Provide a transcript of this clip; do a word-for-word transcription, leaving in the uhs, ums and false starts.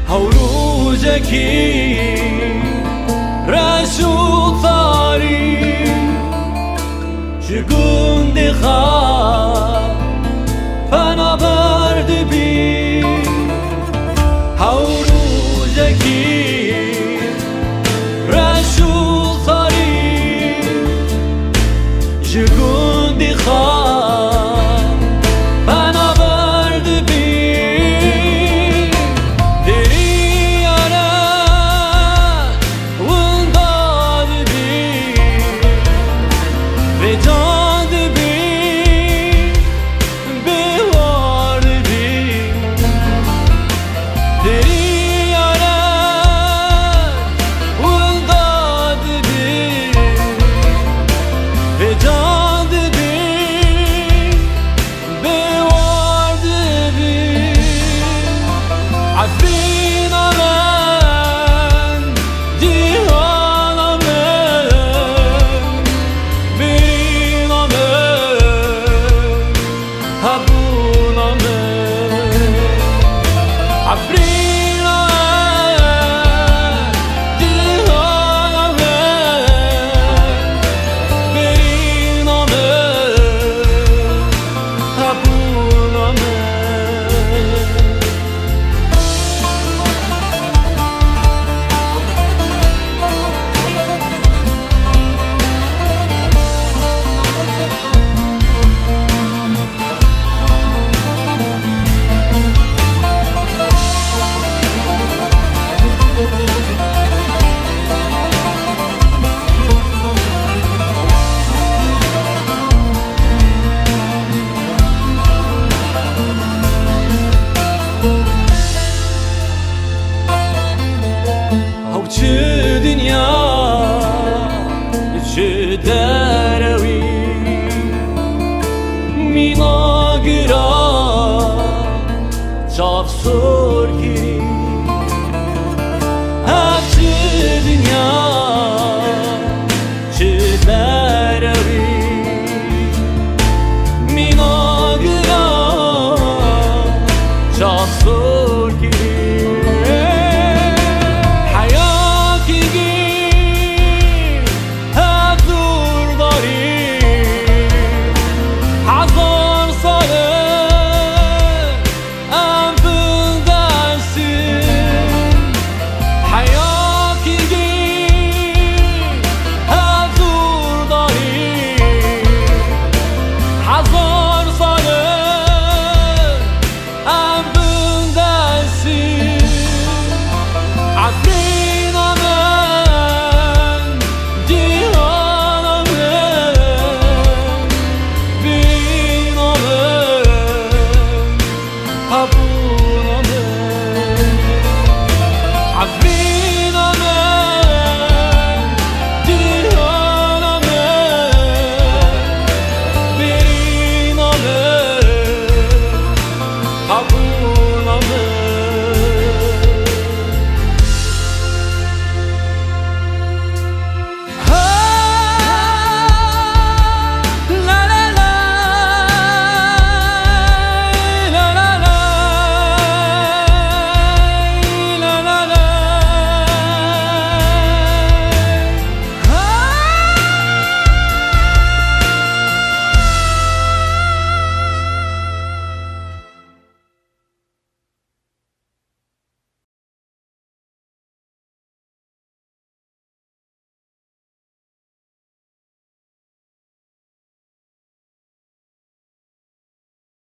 Hew rojekî reş û tarî ji gundê xwe penaber dibî. Hew rojekî reş û tarî ji gundî xwe penaber dibî. Deriyane winda dibî, vêcan dibî, bêwar dibî. Deriyane winda dibî, vêcan dibî, bêwar dibî. Efrîna min, cîhana min, birîna min, hebûna min. Efrîna min, cîhana min, birîna min, hebûna min. Ew çi dinya, çi derewî, mîna gira, çav sor kirî. Ev çi dinya,